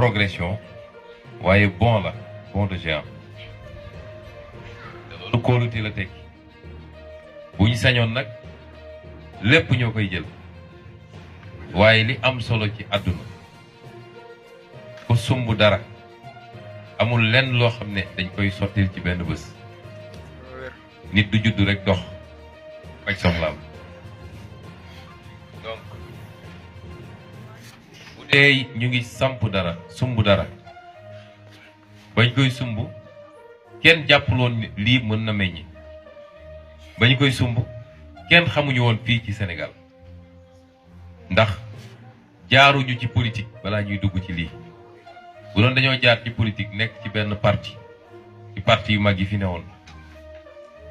progression waaye bon la bon de géant te loolu kóolute la tekki bu ñu sañoon nag lépp ñoo koy jël waaye li am solo ci àdduna ku sumb dara amul lenn loo xam ne dañ koy sottil ci benn bés nit du judd rek dox faj soxlaam donc bu dee ñu ngi samp dara sumb dara bañ koy sumb kenn jàppuloon lii mën na meññ bañ koy sumb kenn xamuñu woon fii ci Sénégal ndax jaaruñu ci politique balaa ñuy dugg ci lii bu doon dañoo jaar ci politique nekk ci benn parti ci parti yu mag yi fi newoon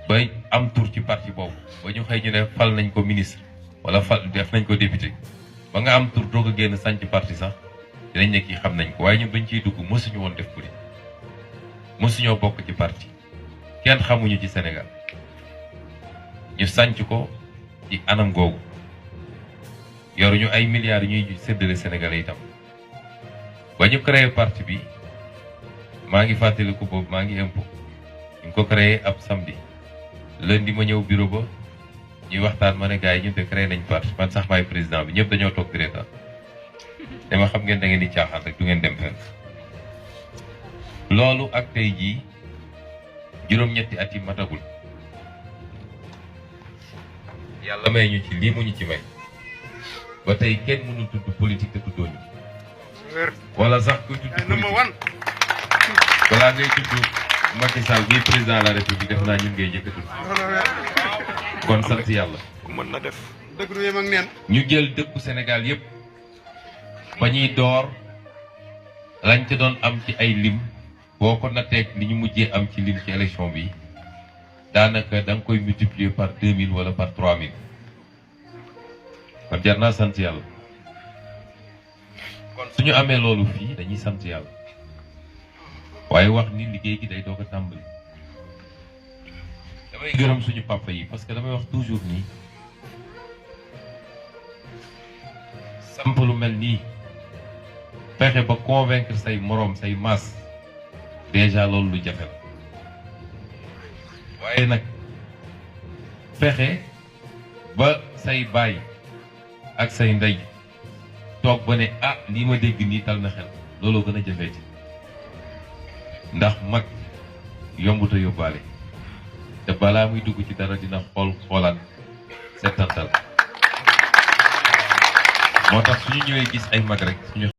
ba am tur ci parti boobu ba ñu xëy ñu ne fal nañ ko ministre wala fal def nañ ko député ba nga am tur doog a génn sànc parti sax dinañ ne kii xam nañ ko waaye ñun bañ ciy dugg mësuñu woon def politique mësuñoo bokk ci parti kenn xamuñu ci Sénégal ñu sànc ko ci anam googu yoruñu ay milliards yu ñuy séddale Sénégalais itam ba ñu créé parti bi maa ngi fàttaliku boobu maa ngi impôt ñu ngi ko créé ab samedi lundi ma ñëw bureau ba ñuy waxtaan ma ne gars yi ñun de créé nañ parti man sax maay président bi ñëpp dañoo toog directeur dama xam ngeen da ngeen di caaxaan rek du ngeen dem fenn loolu ak tey jii juróom-ñetti at yi matagul yàlla may ñu ci lii mu ñu ci may ba tey kenn mënul tudd politique te tuddoo ñu wala sax kuy tudd politique balaa ngay tudd Macky Sall bii président de la République def naa ñun ngay njëkk a tudd kon sant yàlla ku mën na def dëgg du yem ak neen ñu jël dëkku Sénégal yépp ba ñuy door lañ te doon am ci ay lim boo ko natteeg li ñu mujjee am ci lim ci élection bi daanaka da nga koy multiplier par 2000 wala par 3000 kon jar naa sant yàlla kon suñu amee loolu fii dañuy sant yàlla waaye wax ni liggéey gi day doog a tàmbali damay gërëm suñu papa yi parce que damay wax toujours nii samp lu mel nii fexe ba convaincre say moroom say maas déjà loolu lu jafe la waaye nag fexe ba say baay ak say ndey toog ba ne ah lii ma dégg nii tal na xel looloo gën a jafeeti ndax mag yombut a yóbbaale te balaa muy dugg ci dara dina xoolaat settantal moo tax suñu ñëwee gis ay mag rek suñu